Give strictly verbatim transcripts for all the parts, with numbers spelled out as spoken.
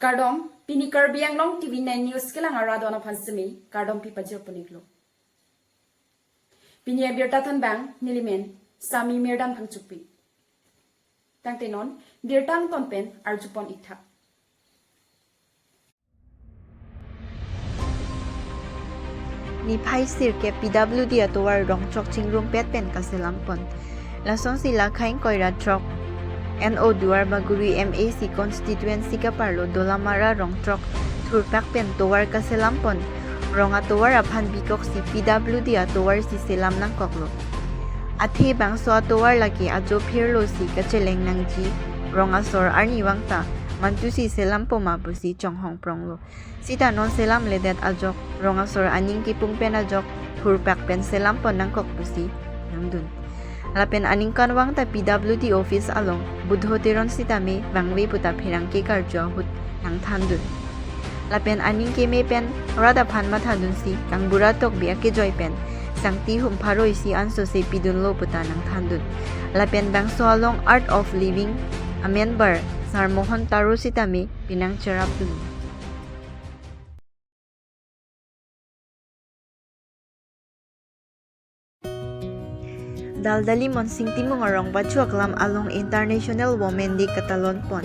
Kardom, pini Karbi Anglong T V nine News kelang arat aphan semi kardom pi pajir puniklo. Pini abirta thanbang nelimen Sami Mirdan Phangchokpi. Tangte non birta angton pen arjupon iktha. Niphai sirkep P W D atovar rongchok chingrumpet pen kaselam pon. Lasonsi Lakhaing Koira throk N O Duar Baguri M A C constituency kaparlo Dolamara rongthrok thurpak pen tovar kaselam pon. Rong atovar aphan bikoksi P W D atovar si selam nangkoklo. Athe bangso atovar lake ajo phirlo si kacheleng nangji, rong asor arnivang ta mantusi selam poma pusi chonghong pronglo. Sita non selamledet ajok, rong asor aning kipung pen ajok, thurpak pen selam pon nangkok pusi nangdun. Lapen aningkanvang ta P W D office along Buddho Teron sitame vangve puta pherangke karju ahut nangthandun. Lapen aning keme pen rat aphan mathadunsi Kangbura Tokbi akejoi pen sangti hum pharo isi ansose pidunlo puta nangthandun. Lapen bangso along Art of Living a member Sar Mohan Taro sitame pinang cherapdun. Daldali Monsing Timung arong pachu aklam along International Women Day katalon pon.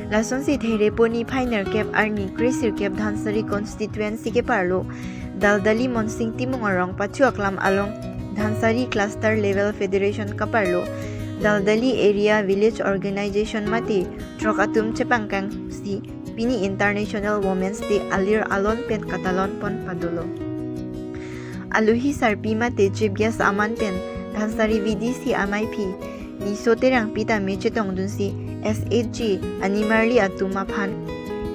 Lasonsi Therepo niphai nerkep arni kresirkep Dhansiri constituency keparlo Daldali Monsing Timung arong pachu aklam along Dhansiri Cluster Level Federation kaparlo Daldali Area Village Organization mate throk atum chepangkangsi pini International Women's Day alir alon pen katalon pon padolo. Alohi sarpi mate chief guest aman pen Dhansiri V D C amaiphi Niso Terangpi tame chetongdunsi S H G animarli atum aphan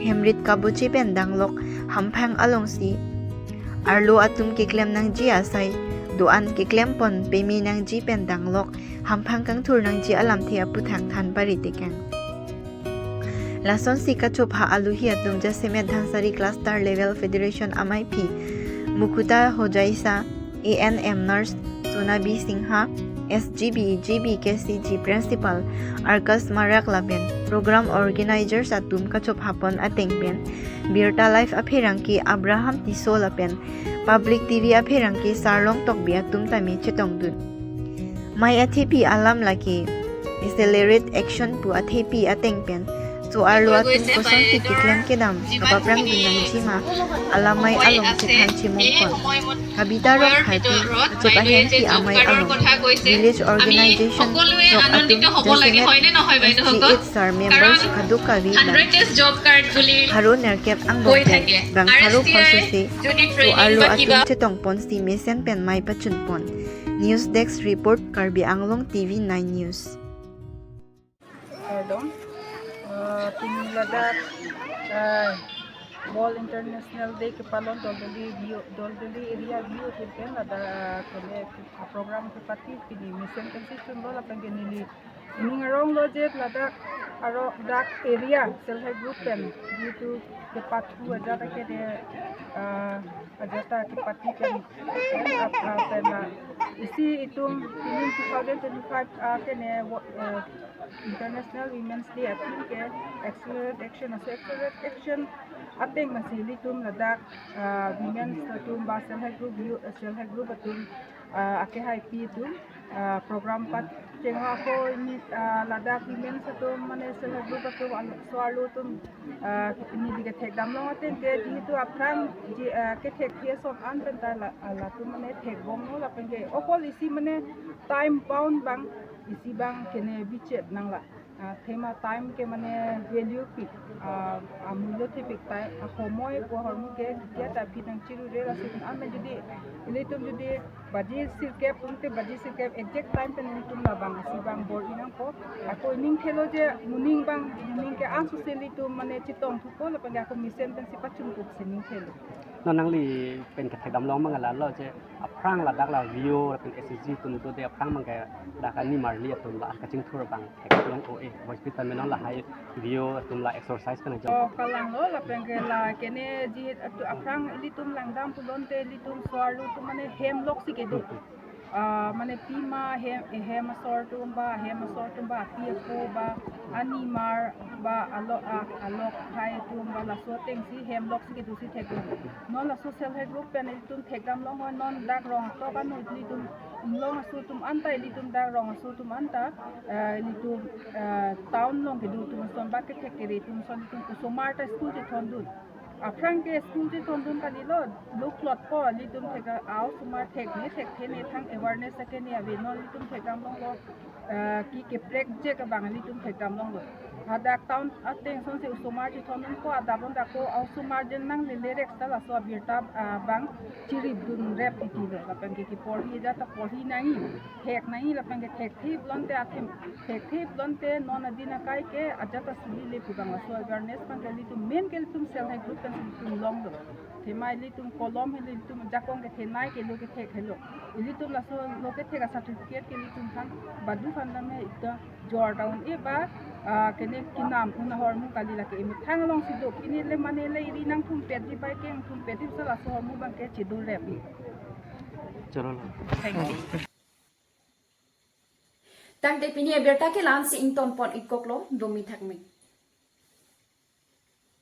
hemrit kaboche pen danglok hamphang alongsi arlo atum keklem nangji asai do-an keklem pon peme nangji pen danglok hamphang kangthur nangji alamthe aputhak than paritekang. Lasonsi kachopha alohi atum jasemet Dhansiri Cluster Level Federation amaiphi Mukuta Hojaisa, A N M nurse Sonabi Singha, S G B, G B K C G principal Arkas Marak lapen program organizers atum kachopha pon ateng pen Birta Live apherangke Abraham Tisso lapen Public T V apherangke Sarlong Tokbi atum tame chetongdun. Mei athepi alam lake Accelerate Action pu athepi ateng pen so-arlo atum kosonsi keklem kedam kapaprangdun nangjima alamei along chethan chimong pon. Kabita Rongpharpi achot ahempi amei along Village Organization throk atum jasemet S G H sar members kadokave pharo nerkep angbong pen bang pharo phasose so-arlo atum chetong ponsi mesen pen mei pachun pon. News Desk Report, Karbi Anglong T V nine News. Kardom. Eh, pini ladak, eh, World International Day kepalon Daldali V O, Daldali area V O pen ladak, eh, kele, eh, program kepati pini mesen pensi chunlo lapen ke neli ining aronglo je ladak arong dak area self help group pen gitu kepathu ajat ke de, eh, ajat ta kepati pen, eh, ap-, ah, pen, ah, isi itum pini two thousand twenty-five, ah, kene wo-, eh, International Women's Day aphi ke Accelerate Action, aso Accelerate Action ateng masi ilitum ladak, ah, women's atum ba self help group, self help group atum, ah, akehaipi atum, ah, program pat chengho ako ini, ah, ladak women's atum mane self help group atum alo, so-arlo atum, ah, neli kethekdam long ateng ke jihetu aphrang ji, ah, kethekthe ason an pen ta la, ah, latum mane thekbomlo lapen ke okol isi mane time bound bang isi bang kene bichet nanglo. Ah, thema time ke mane value pik, ah, amulyo thepik time, ah, homoi ko hormu ke kitia ta phi nangchirure lasi an pen jodi ilitum jodi baji sirkep pungte baji sirkep exact time pen ilitum labang isi bang bor-i nangpo. Ako ining thelo je muning bang muning ke ansose ilitum mane chetongthupo lapen ke ako mesen pensi pachunpuk si ining thelo. Non nangli pen kethekdam long mang lalo je aphrang ladak la V O lapen S H G atum do de aphrang mang ke dak animarli atum la kachingthur bang theklong o e. Voice pita menon lahai V O atum la exercise kana jam. Oh, kalanglo lapen ke la kene ji atu aphrang ilitum langdam pulote ilitum so-arlo atum mane hem loksi kedo. Ah, mane pima hem, hem asor atum ba, hem asor atum ba, api apo ba, animar ba, alok, ah, alok hai atum ba, laso atengsi hem loksi kedosi thekdun. Non laso self help group pen ilitum thekdam longlongo, non dak rong atok ano ilitum, Umlong aso atum anta, ilitum dak rong aso atum anta, eh, ilitum, eh, town along kedo atum ason ba kethek kere atum ason ilitum osomar ta school chethondun. Aphrang ke school chethondun kalilo, lo klotpo, ilitum thek a-osomar thekne thekthe ne thang awareness ake ne ave, non ilitum thekdam longlo, eh, ke keprek je ke bang ilitum thekdam longlo. Hadak town ateng asonsi osomar chethondunpo, adap-on dak ko osomar jen nanglele rek seta laso abirta, ah, bang chiripdun rep titi lo, lapen ke keporhi ajat ta porhi nangji, thek nangji, lapen ke thekthe pulote athem, thekthe pulote non adin akai ke ajat ta suli le pu bang laso awareness abang ke ilitum main ke ilitum self help group pen ilitum longlo. Themai ilitum kolom helo, ilitum jakong kethenei ke lo, kethek helo. Ilitum laso lo kethek a-certificate ke ilitum aphan badu aphan tame ita jor down e ba, ah, kene kenam un ahormu kali, lake emethang alongsi do. Pini le mane le eri nangthumpet di bai ke nangthumpet di, seta laso ahormu abang ke chedo rep-i. Chalo. Thank you. Tangte pini abirta ke la-ansi ingtonpon ikoklo, domi thakme.